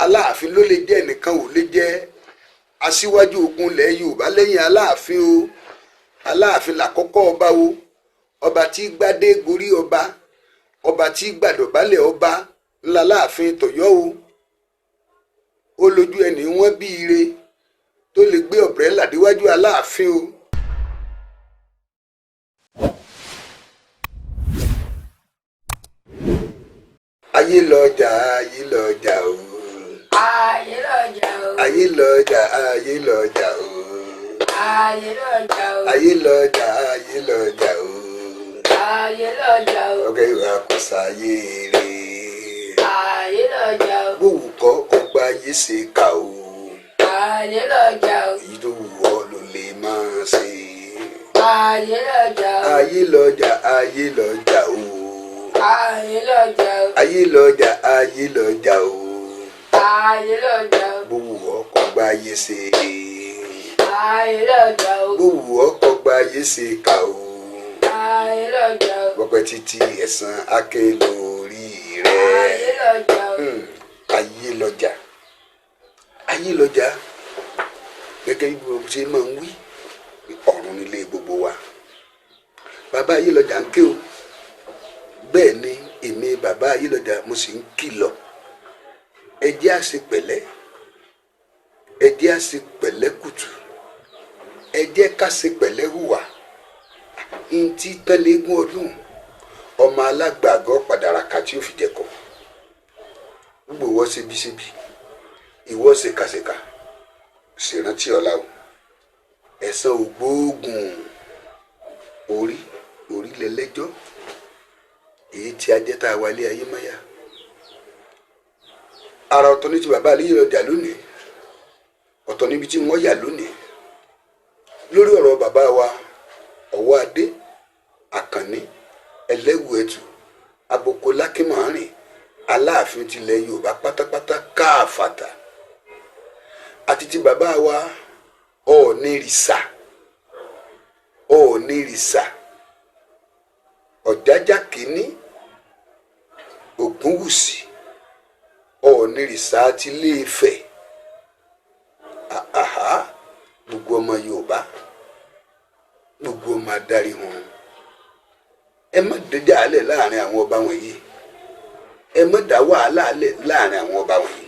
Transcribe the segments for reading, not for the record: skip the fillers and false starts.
Aláàfin ló lè jẹ́, ẹnìkan ò lè jẹ́ aṣíwájú ogun ilẹ̀ Yorùbá lẹ́yìn Aláàfin o. Aláàfin làkọ́kọ́ ọba o, ọba tí gbadé gorí ọba, ọba tí gbàdọ̀bálẹ̀ ọba ńlá Láàfin tọ̀yọ́ o. Ó lójú ẹni wọ́n bí ire tó lè gbé ọ̀brẹ́là déwájú Aláàfin o. Ayé lọjà, ayé lọjà o. Ayé lọ́jà o. Ayé lọjà, ayé lọjà o. Ayé lọ́jà o. Ayé lọjà, ayé lọjà o. Ayé lọ́jà o. Ọ̀gá ìwà kò sáyé rè. Ayé lọ́jà o. Bówù kọ́ kó gba ayé ṣe kà o. Ayé lọ́jà o. Èyí tó wù ọ́ ló lè máa ṣe. Ayé lọ́jà o. Ayé lọjà, ayé lọjà o. Ayé lọ́jà o. Ayé lọjà, ayé lọjà o. Ayé lọ́jà o. Bówù ọ́ kó gba ayé ṣe. Ayé lọ́jà o. Bówù ọ́ kó gba ayé ṣe kà o. Ayé lọ́jà o. Bọ́pẹ́ títí ẹ̀san ake lórí rẹ̀. Ayé lọ́jà o. Ayé lọjà, ayé lọjà, gẹ́gẹ́ bí mo ṣe máa ń wí, ọ̀run nílé gbogbo wa. Bàbá ayé lọjà ń ké o. Bẹ́ẹ̀ ni èmi bàbá ayé lọjà, mo sì ń kìlọ̀. Ẹ jẹ́ á ṣe pẹ̀lẹ́, ẹ jẹ́ á ṣe pẹ̀lẹ́ kùtù, ẹ jẹ́ ká ṣe pẹ̀lẹ́ hùwà. Ntí tẹ́lẹ̀gún ọdún ọmọ alágbàgọ́ padàràkà tí ó fi jẹ̀kọ́. Gbogbo ìwọ ṣebíṣebí, ìwọ ṣèkàṣèkà, ṣèrántí ọ̀la o. Ẹ̀san ògbóògùn orí orí lẹ́lẹ́jọ́ èyí tí a jẹ́ tá a wálé ayé mọ́yà. Ara ọ̀tọ̀ ní ti bàbá àlejò ọjà lónìí, ọ̀tọ̀ níbi tí wọ́n yà lónìí lórí ọ̀rọ̀ bàbá wa Ọ̀wọ́ Adé Àkànní Ẹlẹ́wù Ẹ̀tù Aboko Lákìmọ̀rìn, Aláàfin tilẹ̀ Yorùbá pátápátá káàfàtà, àti ti bàbá wa Ọ̀ọ̀nìrìsà, Ọ̀ọ̀nìrìsà Ọ̀jájá kìíní Ògúnwùsì, Ọ̀ọ̀nìrìsà ti Ilé-Ifẹ̀. Àhá, gbogbo ọmọ Yorùbá, gbogbo ọmọ adarí wọn, ẹ má dẹjà alẹ láàrin àwọn ọba wọ̀nyí, ẹ má dá wàhálà alẹ láàrin àwọn ọba wọ̀nyí.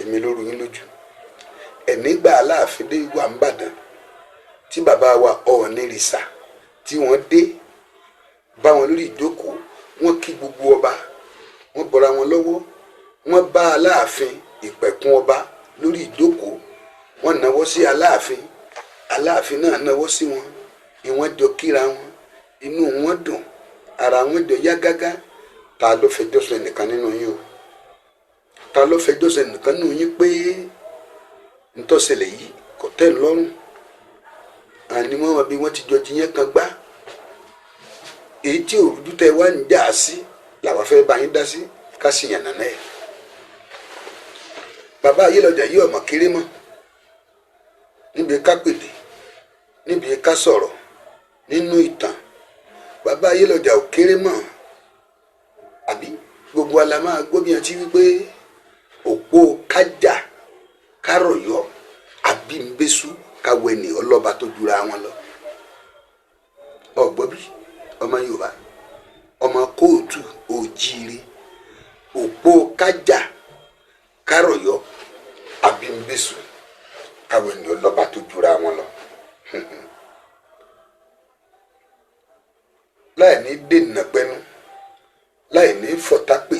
Èmi ló rú yín lójú. Ẹ̀nígbà Aláàfin dé wà ń bàdàn tí bàbá wa Ọ̀ọ̀nìrìsà tí wọ́n dé bá wọn lórí ìjókòó, wọ́n kí gbogbo ọba, wọ́n bọra wọn lọ́wọ́, wọ́n bá Aláàfin ìpẹ̀kun ọba lórí ìjókòó, wọ́n náwó sí Aláàfin, Aláàfin náà náwó sí wọn, ìwọ́n jọ kíra wọn, inú wọn dùn, ara wọn jọ yá gágá. Ta ló fẹjọ́ sùn ẹnìkan nínú yín o? Ta ló fẹjọ́ sùn ẹnìkan nínú yín pé ntọ́sẹ̀lẹ̀ yìí kò tẹ́ ẹ lọ́rùn? Àní wọ́n bí wọ́n ti jọ jiyàn kan gbá èyí tí òrùjú tẹ wá ń jà sí làwọn fẹ́ bá yín dá sí ká sì yànnà náà ẹ̀. Bàbá ayélujára yìí ọmọ kéré mọ́ níbi ká pèdè, níbi ká sọ̀rọ̀ nínú ìtàn. Bàbá ayélujára ò kéré mọ́, àbí gbogbo ala máa gbọ́ bí wọ́n ti wí pé òpó kájà kárọ̀yọ́ àbí nbẹ́sù káwé ní ọlọ́ba tó jura wọn lọ. Ọ̀gbọ́n bí ọmọ Yorùbá, ọmọ kóòtù òjíire, òpó kájà kárọ̀yọ́ àbí nbẹ́sù káwé ní ọlọ́ba tó jura wọn lọ. Láì ní dènà pẹ́nu, láì ní fọ̀tápè,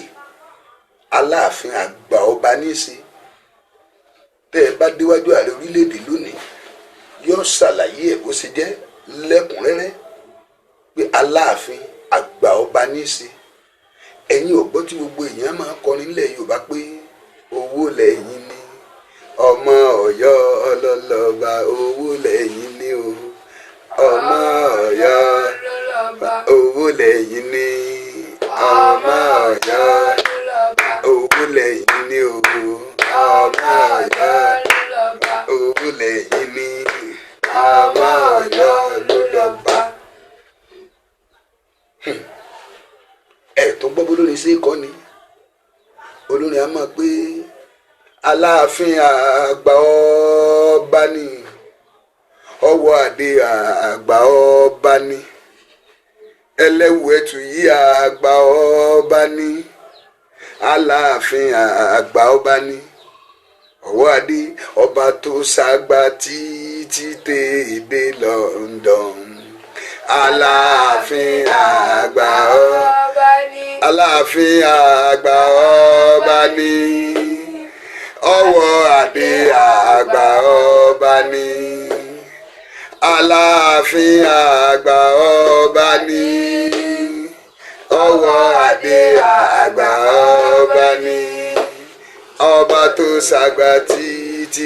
Aláàfin àgbà ọba níṣe tẹ́ ẹ bá déwájú ààrẹ orílẹ̀-èdè lónìí, yóò ṣàlàyé ẹ̀ bó ṣe jẹ́ lẹ́kùnrẹ́rẹ́ pé Aláàfin àgbà ọba níṣe. Ẹ̀yin ò gbọ́ tí gbogbo èèyàn máa kọrin nílẹ̀ Yorùbá pé owó lẹ́yìn ní ọmọ Ọ̀yọ́ ọlọ́lọ́ba, owó lẹ́yìn ní o ọmọ Ọ̀yọ́, owó lẹ́yìn ní ọmọ Ọ̀yọ́, owó lẹ́yìn ní o ọmọ Ọ̀yọ́, owó lẹ́yìn ní ọmọ Ọ̀yọ́ ló lọ́ba. Ẹ tó gbọ́ bó lórin ṣe kọ́ ni olórin a máa pé Aláàfin àgbà ọba ni, ọwọ́ adé àgbà ọba ni, ẹlẹ́wù ẹ̀tù yìí àgbà ọba ni, Aláàfin àgbà ọba ni, ọwọ́ adé ọba tó ṣàgbà títí tèdè London. Aláàfin àgbà ọba ni. Aláàfin àgbà ọba ni, ọwọ́ adé àgbà ọba ni, Aláàfin àgbà ọba ni, ọwọ́ adé àgbà ọba ni, ọba tó ṣàgbà títí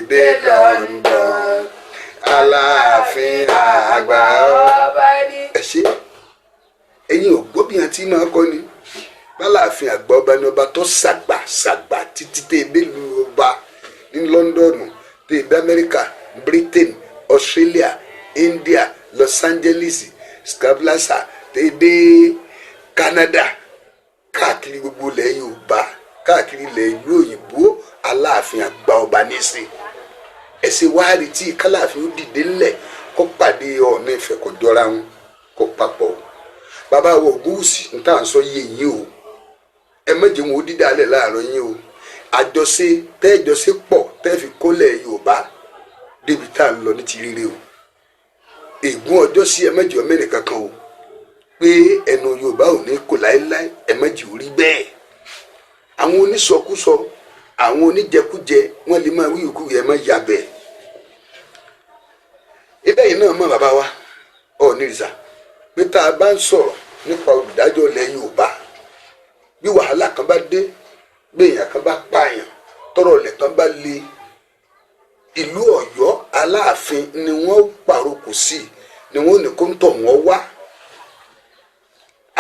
dé London, Aláàfin àgbà ọba ni. Ẹ ṣe, ẹ̀yin ò gbọ́ bí àti máa kọ́ ni báláàfin àgbà ọba ni, ọba tó ṣàgbà ṣàgbà títí tẹ́ ẹ délùú ọba ní London, tẹ́ ẹ dé Amẹ́ríkà, Britain, Australia, India, Los Angeles, Scablaza, tẹ́ ẹ dé Canada, káàkiri gbogbo ilẹ̀ Yorùbá, káàkiri ilẹ̀ ìlú òyìnbó, Aláàfin àgbà ọba ní í ṣe. Ẹsẹ wá retí kálàfin ó dìde ńlẹ̀ kó pàdé Ọọ̀ni Ifẹ̀, kó jọra wọn kó papọ̀ o. Bàbá wa Ògúnwùsì, ń tà ń sọ yé yín o, ẹ má jẹ́ wọn ó dídá lẹ̀ láàárọ̀ yín o. Àjọṣe tẹ́ẹ̀jọṣe pọ̀ tẹ́ẹ̀ fi kólẹ̀ Yorùbá débi tá à ń lọ ní ti rere o. Ègún ọjọ́ sí, ẹ má jẹ́ ọmọ ẹnìkan kan o, pé ẹnu Yorùbá ò ní kò láéláé. Ẹ má jẹ́ orí bẹ́ẹ̀. Àwọn onísọkúsọ, àwọn oníjẹkújẹ, wọn lè máa wíwìkú, ẹ má yà bẹ́ẹ̀. Ibẹ̀ yìí náà mọ̀, bàbá wa Ọọ̀nìrìṣà, pé tá a bá ń sọ̀rọ̀ nípa olùdájọ́ ilẹ̀ Yorùbá, bí wàhálà kan bá dé, bí èèyàn kan bá pààyàn, tọrọ ilẹ̀ kan bá le, ìlú Ọ̀yọ́, Aláàfin ni wọ́n pàrokò sí, ni wọ́n ní kó ń tọ̀ wọ́n wá.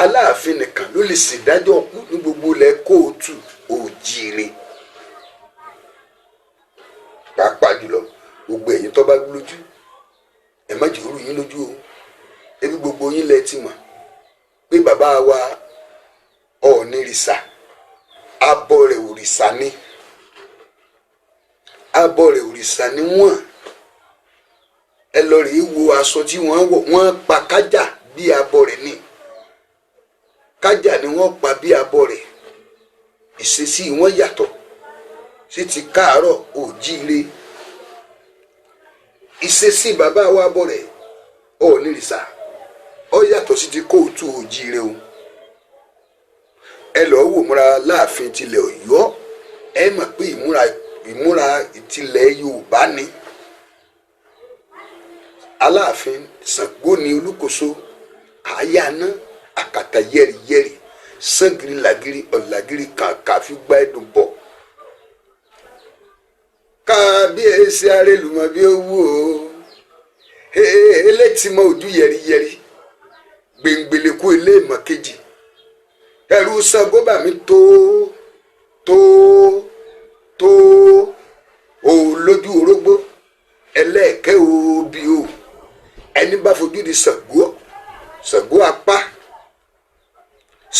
Aláàfin nìkan ló lè ṣèdájọ́ kú ní gbogbo ilẹ̀ kóòtù òjìire, pàápàá jùlọ gbogbo ẹ̀yin tó bá lójú. Ẹ má jẹ́ ó rú yín lójú o. Ebi gbogbo yín lẹ ti mọ̀ pé bàbá wa Ọọ̀nìrìṣà, abọrẹ̀ òrìṣà ni, abọrẹ̀ òrìṣà ni wọ́n. Ẹ lọ rèé wo aṣọ tí wọ́n wọ̀. Wọ́n pa kájà bí abọrẹ̀ ni, kájà ni wọ́n pa bí abọrẹ̀. Ìṣesí wọn yàtọ̀ sí ti káàárọ̀ òjíire. Ìṣesí bàbá wa abọrẹ̀ Ọọ̀nìrìṣà, ó yàtọ̀ sí ti kóòtù òjíire o. Ẹ lọ́ọ́ wò múra láàfin tilẹ̀ Ọ̀yọ́, ẹ mọ̀ pé ìmúra tilẹ̀ Yorùbá ni. Aláàfin Ṣàngó ni Olúkòso àyànná àkàtà yẹ̀rìyẹ̀rì sangiri làgiri ọ̀làgiri kàkà fi gbá ẹ̀dùn bọ̀. Kábíyèsí arélùmọ̀ bí ó wù ó, elétìmọ̀ ojú yẹ̀rìyẹ̀rì gbèǹgbèlèkú ilé ìmọ̀ kejì, ẹrú Ṣàngó bà mí tó tó tó ò lójú orógbó ẹlẹ́ẹ̀kẹ́ òbí o. Ẹni bá fojú di Ṣàngó, Ṣàngó apá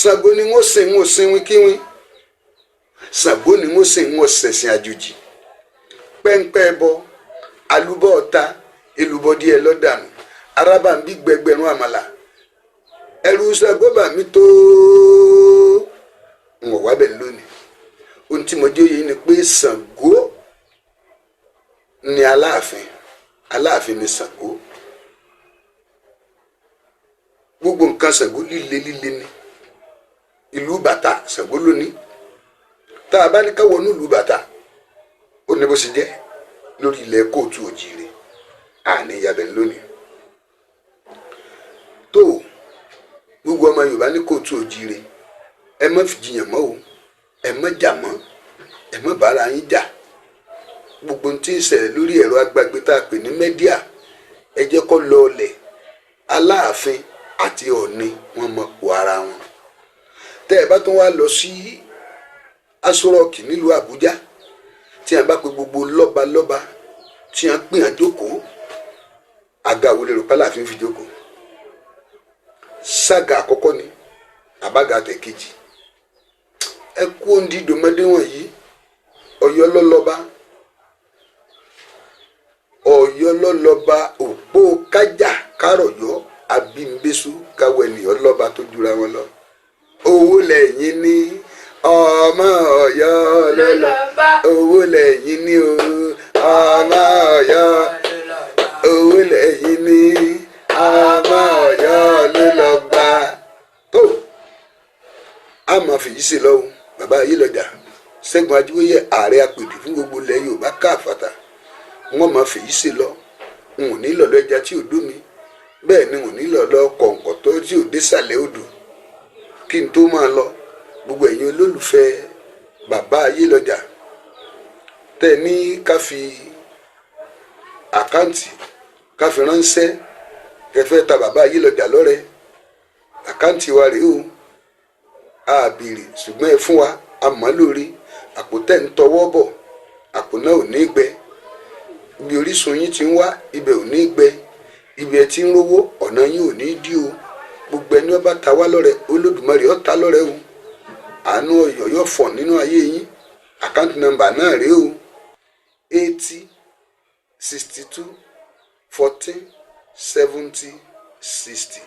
Ṣàngó ni wọ́n sìn, wọ́n sìn wínkíwín. Ṣàngó ni wọ́n sìn, wọ́n ṣẹ̀sìn àjòjì. Pẹ́ńpẹ́ bọ alúbọ̀ ọ̀ta, èlùbọ́ díẹ̀ lọ́dànù arábà ń bí gbẹgbẹrún àmàlà. Ẹrù Ṣàngó bà mí tó ń wọ̀ wábẹ̀ lónìí. Ohun tí mo jẹ́ òye ni pé Ṣàngó ni Aláàfin, Aláàfin ni Ṣàngó. Gbogbo nǹkan Ṣàngó líle líle ni. Ìlú bàtà, Ṣàngó lónìí. Tá a bá ní ká wọnú ìlú bàtà, ó ní bó ṣe jẹ́ lórí ilẹ̀ kóòtù òjìire, àní yabẹ̀ lónìí. Tó gbogbo ọmọ Yorùbá ní kóòtù òjìire, ẹ má fi jiyàn mọ́ o, ẹ má jà mọ́, ẹ má bára yín jà. Gbogbo ohun tí ń ṣẹlẹ̀ lórí ẹ̀rọ agbágbé tá a pè ní media, ẹ jẹ́ kó lọ ọlẹ̀. Aláàfin àti Ọ̀ọ̀ni, wọn mọ̀ pò ara wọn. Tẹ́ ẹ bá tún wá lọ sí Aso Rock nílùú Àbújá, tí a bá pe gbogbo lọ́balọ́ba, tí a pè hàn jókòó, àga wo lè rò pé Aláàfin fi jókòó? Sága àkọ́kọ́ ni àbága tẹ̀ kejì. Ẹ kú òǹdí ìdòmọdé wọ̀nyí. Ọ̀yọ́ lọ́lọ́ba, Ọ̀yọ́ lọ́lọ́ba. Òpó kájà kárọ̀yọ́ abímbésù káwọ ènìyàn lọ́ba tó jura wọn lọ. Owó lẹ́yìn ní, ọmọ Ọ̀yọ́ lọ́lọ́. Owó lẹ́yìn ní o, ọmọ Ọ̀yọ́. Owó lẹ́yìn ní, ọmọ Ọ̀yọ́ lọ́lọ́ba. Tó a máa fìyí sí lọ́wọ́ bàbá Ayélọ́jà Ṣẹ́gun Ajíwóyè, ààrẹ apèdè fún gbogbo ilẹ̀ Yorùbá káàfàtà. Wọ́n máa fìyí sí lọ. N ò ní lọ́lọ́ ẹja tí ò dómi, bẹ́ẹ̀ ni n ò ní lọ́lọ́ kọ̀ǹkọ̀ tó tí ò désàlẹ̀ odò. Kí n tó máa lọ, gbogbo ẹ̀yin olólùfẹ́ bàbá Ayélọ́jà tẹ́ ẹ ní ká fi account ká fi ránṣẹ́ kẹfẹ́ ta bàbá Ayélọ́jà lọ́rẹ, account wa rèé o. A béèrè, ṣùgbọ́n ẹ fún wa, a mọ̀ lórí. Àpò tẹ́ ń tọwọ́ bọ̀, àpò náà ò ní gbẹ. Ibi orísun yín ti ń wá, ibẹ̀ ò ní gbẹ. Ibi ẹ ti ń rówó, ọ̀nà yín ò ní dí o. Gbogbo ẹni ọba ta wá lọ́rẹ, Olódùmarè ó ta lọ́rẹ o. Àánú Ọ̀yọ́ yóò fọ̀ nínú ayé yín. Account number náà rèé o: 8062147060,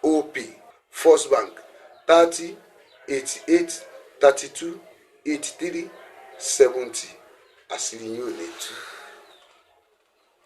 OP, First Bank, 3088328370. Àṣírí yín ò ní tú.